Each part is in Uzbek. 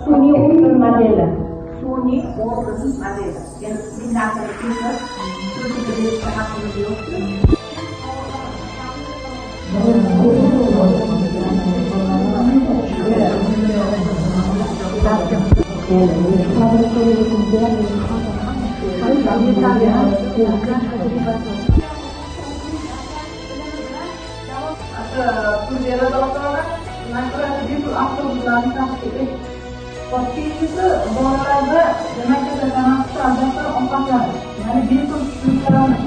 Sun'iy organ modeli. Sun'iy organ modeli. Ya'ni bir narsani kesib, suratiga berishga haqqimiz yo'q. Keyinchisi bolalarda demak tanaffus albatta ovqatlanish, ya'ni bepul tushliklarni.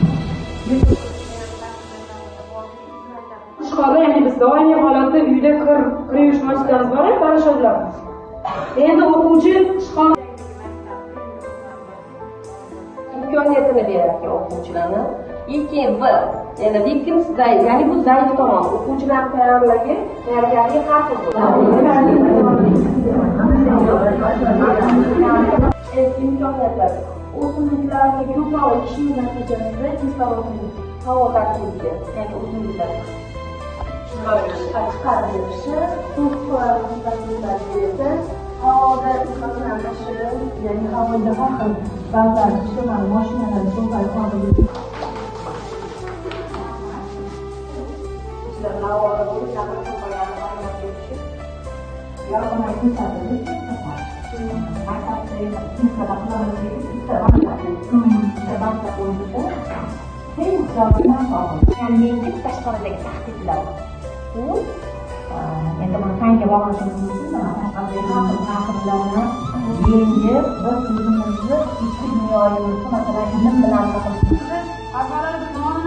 Ishxona, ya'ni biz doimiy holatda uyda kir yuvish mashinamiz bor, parashotlar. Endi o'quvchi ishxona imkoniyatini berar ekan o'quvchilarni. Keyin B, ya'ni victims zaif, ya'ni bu zaif tomon, o'quvchilar tayyorligi, tayyorgarligi har xil bo'ladi. Imkoniyatlar. O'simliklarni ko'proq ekishning natijasida kislorodning havo tarkibiga, ya'ni o'simliklar chiqarib berishi, suv esa havoda ifloslanishi, ya'ni havoda har xil ba'zan ijtimoiy mashinalar ko'payib qoldi. Havoda bo'lib, ma'lumotga tushib, yengil tashqaridagi tahdidlar. Bu endi buni fanga bog'lashimiz mumkin, mana tashqaridagi har xil tahdidlarni yengib, biz o'zimizni ichki dunyomizni, masalan, ilm bilan Masalan, ko'proq har